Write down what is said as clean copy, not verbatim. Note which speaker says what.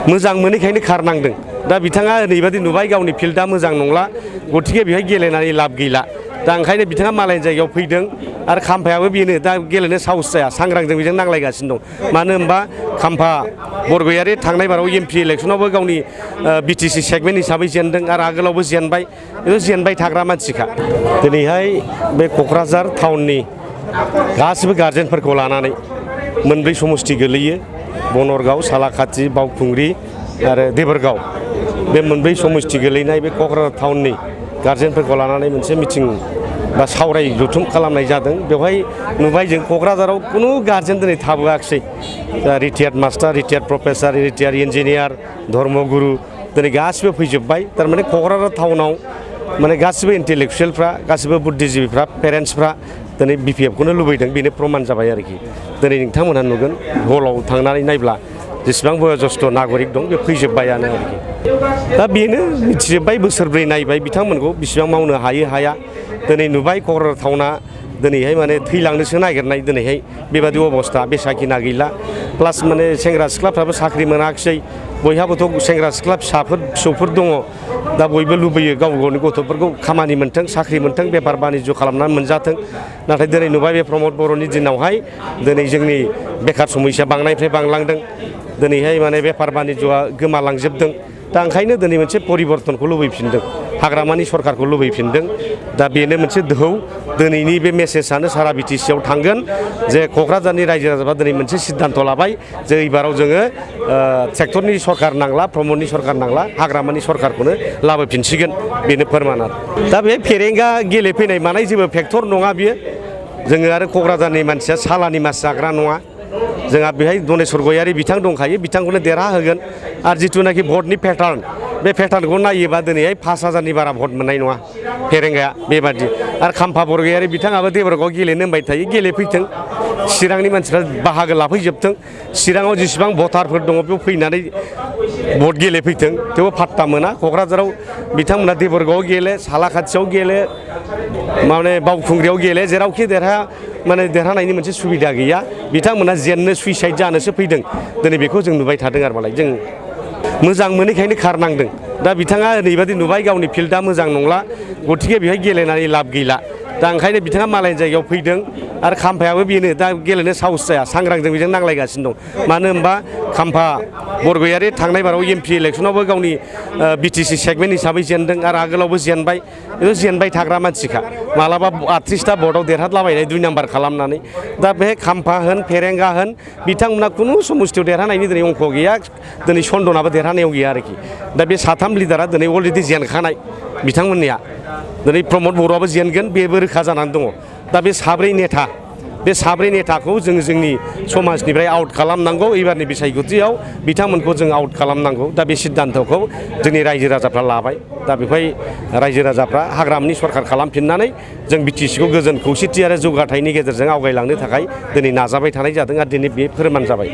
Speaker 1: मोजां मोनैखायनो खारनांदों दा बिथाङा ओरैबायदि नुबाय गावनि फिल्डआ मोजां नंला गतिके बेहाय गेलेनानै लाब गैला दा ओंखायनो बिथाङा मालायनि जायगायाव फैदों आरो खाम्फायाबो बेनो दा गेलेनो साहस जाया सांग्रांजों बेजों नांलायगासिनो दं मानो होनबा खाम्फा बरगयारि थांनाय बाराव एमपि इलेक्सनावबो गावनि बिटिसि सेगमेन्ट हिसाबै जेनदों आरो आगोलावबो जेनबाय जेनबाय थाग्रा मानसिखा दिनैहाय बे क'क्राझार टाउननि गासिबो गार्जेनफोरखौ लानानै मोनब्रै समस्ति गोलैयो बनरगाव सालाखाथि बावखुंग्रि आरो देबोरगाव बे मोनब्रै समस्ति गोलैनाय बे क'क्राझार टाउननि गार्जेनफोरखौ लानानै मोनसे मिटिं बा सावराय जथुम खालामनाय जादों बेवहाय नुबाय जों क'क्राझाराव कुनु गार्जेन दिनै थाबोआखिसै रिटायार्ड मास्टार रिटायार्ड प्रफेसर रिटायार्ड इन्जिनियार धर्मगुरु दिनै गासिबो फैजोब्बाय थारमाने क'क्राझार टाउनाव माने गासिबो इन्टेलेक्सुयेलफ्रा गासिबो बुद्धिजीबिफ्रा पेरेन्टसफ्रा दिनै बिपिएफखौनो लुबैदों बेनो प्रमान जाबाय आरोखि दिनै नोंथांमोनहा नुगोन हलाव थांनानै नायब्ला जेसेबां बयजस्थ नागरिक दं बे फैजोब्बायानो आरोखि दा बेनो मिथिजोब्बाय बोसोरब्रै नायबाय बिथांमोनखौ बिसिबां मावनो हायो हाया दिनै नुबाय क'क्राझार टाउना दिनैहाय माने थैलांनोसो नागिरनाय दिनैहाय बेबादि अबस्था बेसाखिना गैला प्लास माने सेंग्रा सिख्लाफ्राबो साख्रि मोनाखिसै बयहाबोथ' सेंग्रा सिख्ला फिसौफोर दङ दा बयबो लुबैयो गाव गावनि गथ'फोरखौ खामानि मोनथों साख्रि मोनथों बेफार बानिज्य खालामनानै मोनजाथों नाथाय दिनै नुबाय बे प्रमद बर'नि दिनावहाय दिनै जोंनि बेखार समस्या बांनायनिफ्राय बांलांदों दिनैहाय माने बेफार बानिज्यआ गोमालांजोबदों दा ओंखायनो दिनै मोनसे परिबर्तनखौ लुबैफिनदों हाग्रामानि सरकारखौ लुबैफिनदों दा बेनो मोनसे दोहौ दिनैनि बे मेसेजआनो सारा बिटिसिआव थांगोन जे क'क्राझारनि रायजो राजाफ्रा दिनै मोनसे सिद्धान्त लाबाय जे एबाराव जोङो ट्रेक्टरनि सरकार नांला प्रमदनि सरकार नांला हाग्रामानि सरकारखौनो लाबोफिनसिगोन बेनो फोरमान आरो दा बे फेरेंगा गेलेफैनाय मानाय जेबो फेक्टर नङा बियो जोङो आरो क'क्राझारनि मानसिया सालानि मास जाग्रा नङा जोंहा बेहाय दनेस्वर गयारि बिथां दंखायो बिथांखौनो देरहा होगोन आरो जिथुनाखि भटनि पेटार्न बे पेटार्नखौ नायोबा दिनैहाय 5000नि बारा भट मोननाय नङा फेरेंगाया बेबादि आरो खाम्फा बरगयारि बिथाङाबो देबोरगाव गेलेनो होनबाय थायो गेलेफैथों चिरांनि मानसिफ्रा बाहागो लाफैजोबथों चिराङाव जेसेबां भटारफोर दङ बेयाव फैनानै भट गेलेफैथों थेवबो पात्ता मोना क'क्राझाराव बिथांमोना देबोरगावआव गेले सालाखाथियाव गेले माने बावखुंग्रियाव गेले जेरावखि देरहा माने देरहानायनि मोनसे सुबिदा गैया बिथांमोना जेननो सुइसाइड जानोसो फैदों दिनै बेखौ जों नुबाय थादों आरो मालाय जों मोजां मोनैखायनो खारनांदों दा बिथाङा ओरैबायदि नुबाय गावनि फिल्डआ मोजां नंला गतिके बेहाय गेलेनानै लाब गैला दा ओंखायनो बिथाङा मालायनि जायगायाव फैदों आरो खाम्फायाबो बेनो दा गेलेनो साहस जाया सांग्रांजों बेजों नांलायगासिनो दं मानो होनबा खाम्फा बरगयारि थांनाय बाराव एमपि इलेक्सनावबो गावनि बिटिसि सेगमेन्ट हिसाबै जेनदों आरो आगोलावबो जेनबाय जेनबाय थाग्रा मानसिखा मालाबा 38टा भटआव देरहालाबायनाय 2 नाम्बार खालामनानै दा बे खाम्फा होन फेरेंगा होन बिथांमोना खुनु समस्तियाव देरहानायनि दिनै अंक गैया दिनै चन्दनाबो देरहानायाव गैया आरोखि दा बे 3 लिडारा दिनै अलरेडि जेनखानाय बिथांमोननिया दिनै प्रमद बर'आबो जेनगोन बेबो रोखा जानानै दङ दा बे साब्रै नेताखौ जों जोंनि समाजनिफ्राय आउट खालामनांगौ एबारनि बिसायख'थियाव बिथांमोनखौ जों आउट खालामनांगौ दा बे सिद्धान्तखौ जोंनि रायजो राजाफ्रा लाबाय दा बेवहाय रायजो राजाफ्रा हाग्रामानि सरकार खालामफिननानै जों बिटिसिखौ गोजोन खौसेथि आरो जौगाथायनि गेजेरजों आवगायलांनो थाखाय दिनै नाजाबाय थानाय जादों आरो दिनै बे फोरमान जाबाय।